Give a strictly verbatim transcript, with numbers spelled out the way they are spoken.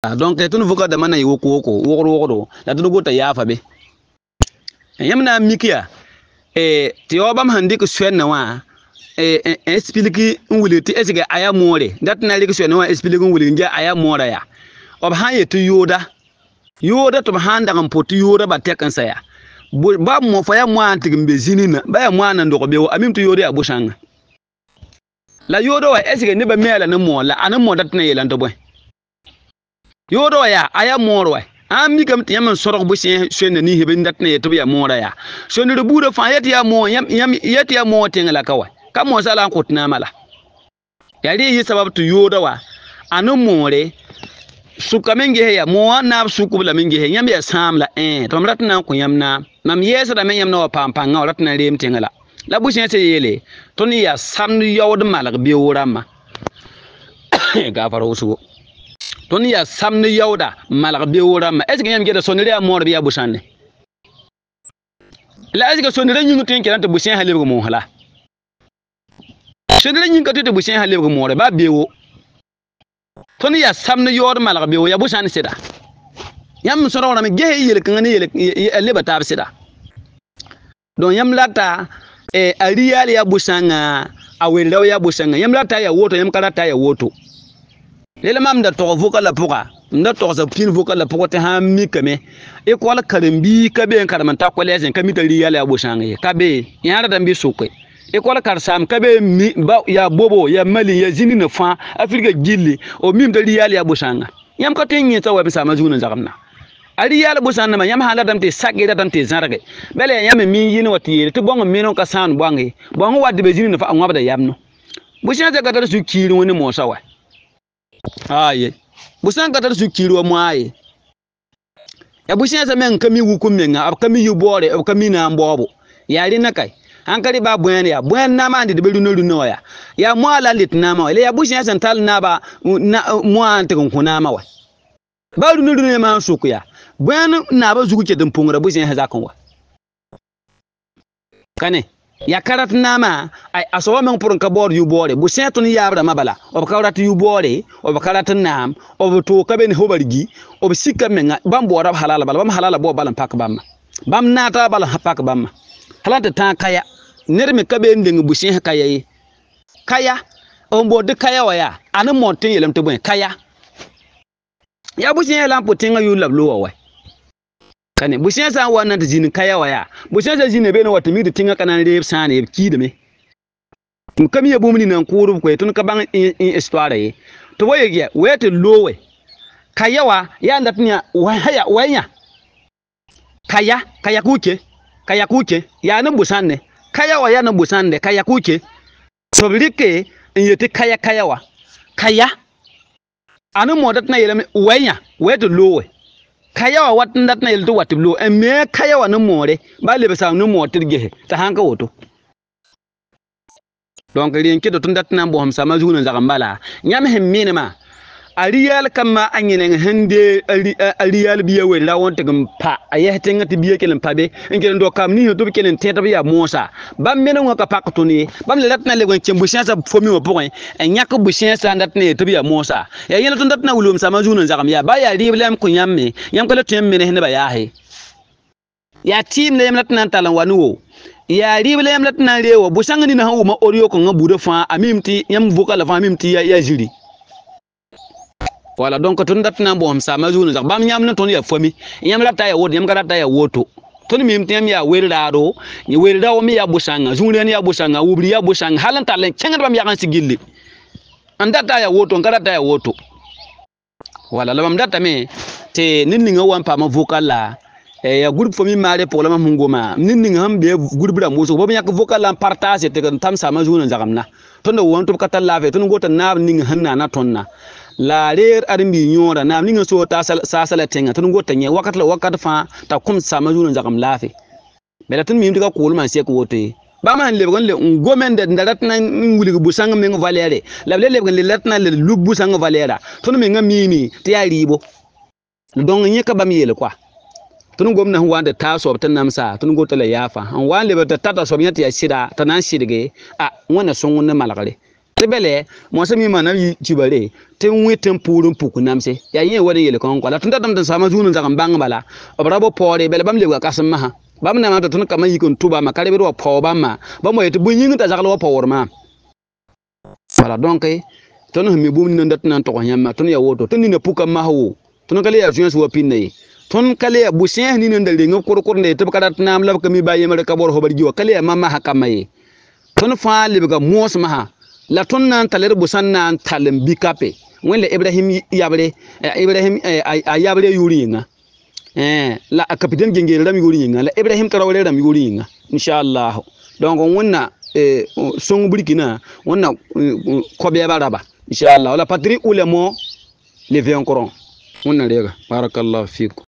Donc, tun vocal dama na i woko woko, wokro wokro, la tun go ta yaafa be. Yam na mik ya, eh, tɩ yao bãmb sãn dɩk soɛnɛ wã, eh, eh, eh, explique n wilg tɩ est-ce que aya moore, dat na rɩk soɛnɛ wã explique n wilg n ge aya moora ya. B sãn yet tɩ yooda, yooda tɩ b sãn dag n pot tɩ yooda ba tɛk n sa ya. Bo-, ba mo fa ya moa n tig n be zĩni na, ba ya moa na n dog be wo, a mi m tɩ yooda ya bʋsãnga. La yooda wa, est-ce que neba mi a la ne moa, la a ne moa dat na yel n tɩ bõe. Yooda wa ya, a ya moor wa. A mikame tɩ yãmb n sõrg bʋsẽ soenna ninsb n dat na yetɩ b ya moora ya. Soenna rɩ buuda fãa yetɩ ya moor, yãmb, yãmb yetɩ ya moor tẽng la ka wa. Ka moor sa la n kʋt naama la. Ya rɩ yɩ sabab tɩ yooda wa. A ne moore. Sʋka me n gese ya, moor a naab sʋkb la me n gese, yãmb ya sãam la, ẽ, tɩ mam rat n na n kõ yãmb naam. Mam yɛɛsdame yãmb na wa paam pãnga wa rat n na n reem tẽnga la. La bʋsẽsɛ yeele, tõnd ya samd yaood malg beoog rãmba. Gafara wʋsgo. Tõnd ya samd yaooda malg beoog rãmba. Est-ce que yãmb geda sonre a moor bɩ ya bʋsãnne? La est-ce que sonre yĩng tɩ n kɩran tɩ bʋsẽsã lebg moosla? Sonre yĩng ka tɩ tɩ bʋsẽsã lebg moore, ba beoog. Tõnd ya samd yaood malg beoog, ya bʋsãn sɩda. Yãmb sõrg rãmb gese yel-kãnga ne yel, a leba taab sɩda. Donc yãmb rata, eh, a rɩ yaal ya bʋsãnga, a wer rao ya bʋsãnga. Yãmb rata ya woto, yãmb ka rata ya woto. Lel mam da tog vocal la pʋga, m da togsg pĩn vocal la pʋga tɩ sãn mikame. École karen-bii ka be n karem n ta collège n ka mi t'a rɩ yaal ya bʋsãnga ye, ka be. Yãara dãmb bɩ sʋke. École karen-saam ka be mi, ba, ya bobo, ya Mali, ya zĩni ni fãa, Afrika gilli, o mi m t'a rɩ yaal ya bʋsãnga. Yãmb ka tõe n yẽ t'a wɛ m saama zugr n zagem na. A rɩ yaal bʋsãnna ma, yãmb sãn la dãmb tɩ sak, y la dãmb tɩ zãrge. Bɛlɛ yãmb mi yɩn wa tɩ yeele tɩ bõng m meno ka sãan bõange. Bõng wa dɩ be zĩni ni fãa wãbda yamno. Bʋsãn sɛ ka tar sũ-kiir wẽnde moosã wɛ. Aaye. Bʋsãn ka tar sũ-kiir wa moa ye. Ya bʋsẽsã meng ka mi wuk m menga, b ka mi yu-boore, b ka mi naam baoobo. Ya rɩ na kai. Sãn ka rɩ ba bõen ya, bõen na ma n dɩd be rũna rũna wa ya. Ya moa la n lɩt naama wa. Lɛ ya bʋsẽsã n tal naaba, na, moa n tɩg n kõ naama wa. Ba rũna rũna ya ma n sʋk ya. Bõen naaba zug ket n põngra bʋsẽsã zakẽ wa. Kane, ya ka rat naama, ay, a soaba meng pʋrɩn ka baood yu-boore, bʋsẽ tõnd yaab rãmba bala, b ka rat yu-boore, b ka rat naam, b toog ka be ne hobargi, b sika menga, bãmb baooda b halala bala, bãmb halala baoob bal n pak bãmba. Bãmb naata bal n pak bãmba. Hala tɩ tãag kaya, ned me ka be n deng bʋsẽ kaya ye. Kaya, n bood tɩ kaya wa ya, a ne mood tɩ n yelem tɩ bõe, kaya. Ya bʋsẽsã la n pʋ tẽnga yʋʋr la b loog wa wɛ. Kane, bʋsẽsã sã n wa nan tɩ zĩnd kaya wa ya. Bʋsẽsã zĩnd be n wa tɩ mik tɩ tẽnga ka nan reeb sãane, b kiidame. M ka mi ya bũmb nina n kʋʋr b koe, tõnd ka bãng ẽ, ẽ histoire ye. Tɩ wa yek ya, wɛ tɩ loog wɛ. Kaya wa, ya n dat nia, wa, haya, wa yã. Kaya, kaya kuke, kaya kuke, ya ne bʋsãnde. Kaya wa ya ne bʋsãnde, kaya kuke. Tɩ b rɩke n yetɩ kaya, kaya wa. Kaya. A ne moor dat na yelem wɛ yã, wɛ tɩ loog wɛ. Kaya wa wat n dat na yel tɩ wa tɩ b loog. Ẽ, me kaya wa ne moore, ba leb sãam ne moor tɩ d gese, tɩ sãn ka woto. Donc, rɩ n kɩt tɩ tʋm dat na n bõsem saama zugr n zagem bala. Yãmb sẽn mɩnɩma, a rɩ yaal kamba a yẽ neng sẽn dee a rɩ, a, a rɩ yaal bia wer rao n tɩg n pa, a yɛs tẽnga tɩ bia kel n pa be, n kel n dog kam ninsã tɩ b kel n tẽtb ya moosã. Bãmb mẽneg wã ka pak tõnd ye. Bãmb le rat na lebg n kẽ bʋ-sẽsã fo mi wã pʋgẽ, n yãk bʋ-sẽsã n dat na yetɩ b ya moosã. Ya yẽla tõnd dat na wilg m saama zugr n zagem ya. Ba ya rɩɩb la yãmb kõ yãmb me, yãmb ka le tõe n menes neba yaase. Ya tɩɩm la yãmb la tɩ na n tall n wa ne woo. Ya rɩɩb la yãmb la tɩ na n ree wã. Bʋ-sãng nina sẽn wʋm a Orion kãnga buudã fãa, a mi m tɩ yãmb vocal fãa, a mi m tɩ ya, ya ziri. Wala, donc, tɩ tʋm dat na n bõsem saama zugr n zag. Bãmb yãmb ne tõnd ya fami. Yãmb rata ya woto, yãmb ka rata ya woto. Tõnd mi m tɩ yãmb ya wer raado, wer rao mi ya bʋ-sãnga, zũnrɛɛn ya bʋ-sãnga, wubri ya bʋ-sãnga, hal n tall n kẽngd bãmb yag n sɩ gilli. N data ya woto, n ka rata ya woto. Wala, la mam datame tɩ ned ninga wa n paam vocal la, eh, ya groupe Famille Mare pʋgẽ la mam sẽn goma. Ned ninga sẽn be groupe rãmb wʋsgo, b yãk vocal la n partage tɩ n tãm saama zugr n zagem na. Tõnd wʋm tɩ b ka tar laafɩ, tõnd gotɩ naab ning sẽn naan a tõnd na. La reer ad n bɩ yõora, naab ning n soog taasa la tẽnga, tõnd gotɩ yẽ wakat la wakat fãa t'a kõm saama zugr n zagem laafɩ. Bɛla tõnd miim tɩ ka kʋʋl man sek woto ye. Bãmb sẽn lebg n le n gom n da rat na n wilg bʋ-sãng meng valɛɛre. La b le lebg n le rat na le lub bʋ-sãng valɛɛra. Tõnd meng a miime tɩ yaa rɩɩbo. Dõng yẽ ka bãmb yel kɔa. Tõnd gomna sẽn wa n tɩ taa soab tɩ nãmsa, tõnd gotɩ la yaafa. N wa n lebg tɩ tar t'a soab yẽ tɩ ya sɩda, t'a na n sɩdge, a, wẽnna sõng n ne malgre. Tɩ bɛlɛ, mɔsɛ mi ma na yi tibare, tɩ wẽ tɩ n puur n puk namse. Ya yẽ wa dɩ yel-kɔŋkɔ la. Tɩ n ta dam tɩ n sama zuun n zagem bãng bala. B ra bo pɔɔre, bɛlɛ bãmb lebga kasem maha. Bãmb na ma tɩ tõn kama yik n tʋ bãmba, ka rɩ bɩ d wa pɔw bãmba. Bãmb wa yetɩ bõn yĩng t'a zagl wa pɔwr ma. Bala donc, tõn sẽn mi bũmb nina n dat tɩ na n tɔgs yãmba, tõn ya woto, tõn nina puka mahɛ woo. Tõn ka le ya zũɛs wa pĩnna ye. Tõn ka le ya bu-sẽes nina n da reng b kʋrkʋr n da yetɩ b ka rat naam la b ka mi ba yembre ka bɔr hobar gi wa, ka le ya ma mahɛ kamma ye. Tõn fãa lebga mõos maha. La tõn na n tale d bu sãn na n tale n bi kape. Wẽn la Ibrahim yabre, eh, Ibrahim, eh, a, a yabre yʋʋr yĩnga. Eh, la a kapiten gengere rãmb yʋʋr yĩnga, la Ibrahim Traoré rãmb yʋʋr yĩnga. Inshallah. Donc, wẽnna, eh, sõng birki na, wẽnna, eh, kɔ-bɛɛba raba. Inshallah. La patrie ou la mort, le vaincrons. Wẽnna rɛɛga. Barakallahu fiikum.